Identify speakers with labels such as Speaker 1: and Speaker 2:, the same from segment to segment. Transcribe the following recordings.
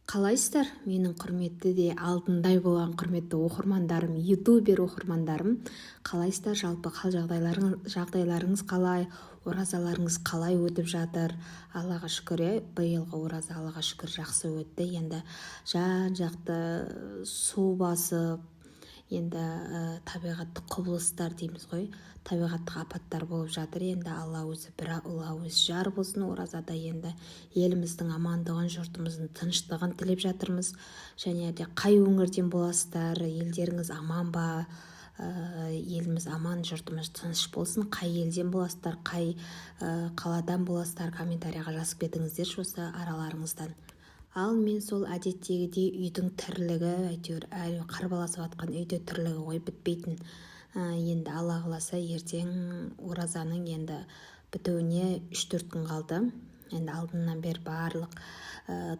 Speaker 1: Қалайсыздар, менің құрметті де алтындай болған құрметті оқырмандарым, ютубер оқырмандарым? Қалайсыздар? Жалпы хал жағдайларыңыз қалай? Оразаларыңыз қалай өтіп жатыр? Аллаға шүкір, иә, биылғы ораза, Аллаға шүкір, жақсы өтті. Енді жан жақты су басып, енді табиғаттық құбылыстар дейміз ғой, табиғаттық апаттар болып жатыр. Енді Алла өзі бір, Алла өзі жар болсын. Оразада енді еліміздің амандығын, жұртымыздың тыныштығын тілеп жатырмыз. Және де қай өңірден боласыздар? Елдеріңіз аман ба? Еліміз аман, жұртымыз тыныш болсын. Қай елден боласыздар, қай қаладан боласыздар? Комментарийға жазып кетіңіздерші осы араларыңыздан. Ал мен сол әдеттегідей үйдің тірлігі, әйтеуір әлі қарбаласып жатқан үйде тірлігі ғой бітпейтін. Енді Алла қаласа, ертең оразаның енді бітуіне 3-4 күн қалды. Енді алдынан бері барлық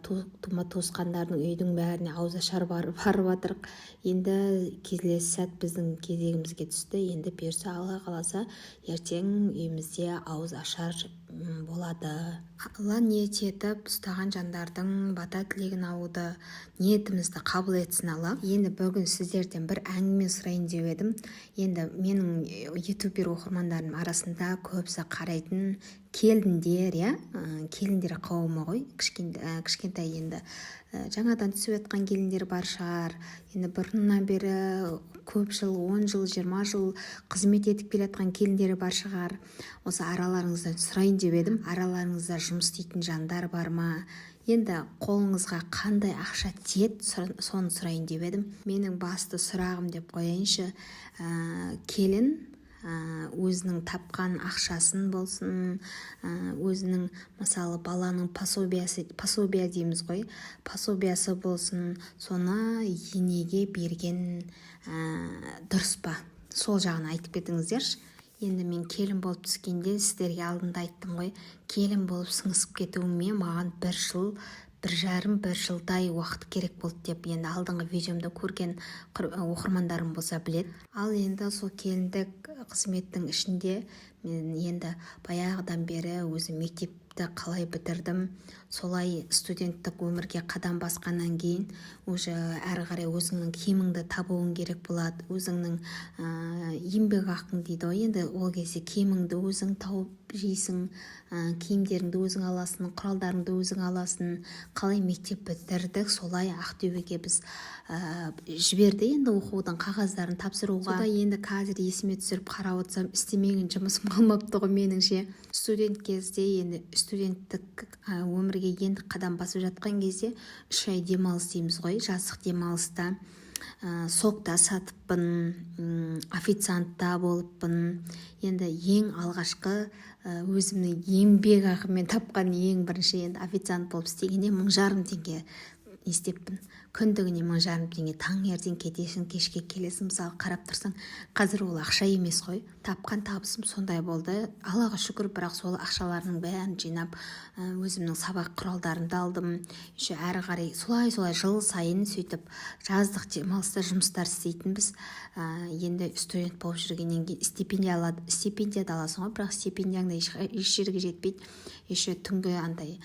Speaker 1: тума туысқандардың, үйдің бәріне ауызашар барып жатырық. Енді келесі сәт біздің кезегімізге түсті. Енді бұйырса, Алла қаласа, ертең үйімізде ауыз ашар болады. Алла ниет етіп ұстаған жандардың бата тілегін алуды, ниетімізді қабыл етсін, Алла. Енді бүгін сіздерден бір әңгіме сұрайын деп едім. Енді менің ютубер оқырмандарым арасында көбісі қарайтын келіндер, иә, келіндер қауымы ғой. Кішкентай, енді жаңадан түсіп жатқан келіндер бар шығар, енді бұрыннан бері көп жыл, 10 жыл, 20 жыл қызмет етіп келе жатқан келіндер бар шығар. Осы араларыңыздан сұрайын деп едім: араларыңызда жұмыс істейтін жандар бар ма? Енді қолыңызға қандай ақша тиеді, соны сұрайын деп едім. Менің басты сұрағым деп қояйыншы: келін өзінің тапқан ақшасын болсын, өзінің, мысалы, баланың пособиясы, пособия дейміз ғой, пособиясы болсын, соны енеге берген дұрыс па? Сол жағын айтып кетіңіздерші. Енді мен келін болып түскенде, сіздерге алдында айттым ғой, келін болып сіңісіп кетуіме маған бір жыл, бір жарым, бір жылдай уақыт керек болды деп. Енді алдыңғы видеомда көрген оқырмандарым болса, біледі. Ал енді сол келіндік қызметтің ішінде мен енді баяғыдан бері өзім мектепті қалай бітірдім, солай студенттік өмірге қадам басқаннан кейін уже әрі қарай өзіңнің киіміңді табуың керек болады. Өзіңнің еңбек ақың дейді ғой. Енді ол кезде киіміңді өзің тауып жейсің, киімдеріңді өзің аласың, құралдарыңды өзің аласың. Қалай мектеп бітірдік, солай Ақтөбеге біз жіберді енді оқудың қағаздарын тапсыруға. Сода енді қазір есіме түсіріп қарап отырсам, істемеген жұмысым қалмапты ғой меніңше. Студент кезде, енді студенттік өмірге енді қадам басып жатқан кезде 3 ай демалыс дейміз ғой, жаздық демалыста сок та сатыппын, официант та болыппын. Енді ең алғашқы өзімнің еңбек ақыммен тапқан ең бірінші енді официант болып істегенде 1500 теңге не істеппін, күндігіне 1500 теңге. Таңертең кетесің, кешке келесің. Мысалы, қарап тұрсаң, қазір ол ақша емес қой. Тапқан табысым сондай болды, Аллаға шүкір. Бірақ сол ақшалардың бәрін жинап, өзімнің сабақ құралдарымды алдым. Еще әрі қарай солай солай жыл сайын сөйтіп жаздық демалыста жұмыстар істейтінбіз. Енді студент болып жүргеннен кейін стипендия алады, стипендия да аласың ғой, бірақ стипендияң да еш жерге жетпейді. Еще түнгі андай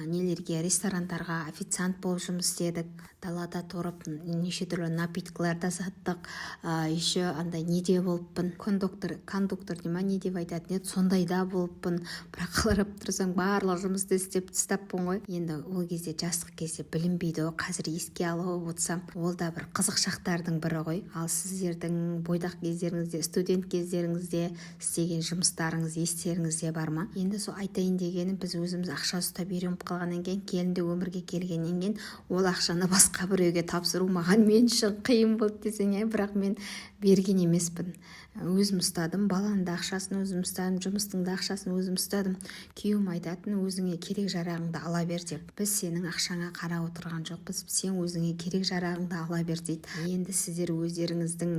Speaker 1: нелерге, ресторандарға официант болып жұмыс істедік. Далада тұрып неше түрлі напиткалар да саттық. Еще андай неде болыппын, кондуктор, кондуктор дей ма, не деп айтатын еді, сондай да болыппын. Бірақ қарап тұрсаң, барлық жұмысты істеп тастаппын ғой. Енді ол кезде, жастық кезде білінбейді ғой. Қазір еске алып отырсам, ол да бір қызық шақтардың бірі ғой. Ал сіздердің бойдақ кездеріңізде, студент кездеріңізде істеген жұмыстарыңыз естеріңізде бар ма? Енді сол айтайын дегенім, біз өзіміз ақша ұстап үйреніп қалғаннан кейін, келінді өмірге келгеннен кейін ол ақшаны басқа біреуге тапсыру маған, мен үшін қиын болды десең, иә. Бірақ мен берген емеспін, өзім ұстадым. Баланың да ақшасын өзім ұстадым, жұмыстың да ақшасын өзім ұстадым. Күйеуім айтатын: «Өзіңе керек жарағыңды ала бер», – деп. «Біз сенің ақшаңа қарап отырған жоқпыз, сен өзіңе керек жарағыңды ала бер», – дейді. Енді сіздер өздеріңіздің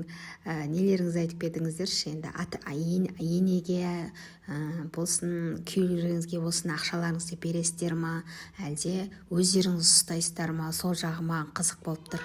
Speaker 1: нелеріңізді айтып кетіңіздерші. Енді ата енеге болсын, күйеулеріңізге болсын, ақшаларыңызды бересіздер ма, әлде өздеріңіз ұстайсыздар ма? Сол жағы маған қызық болып тұр.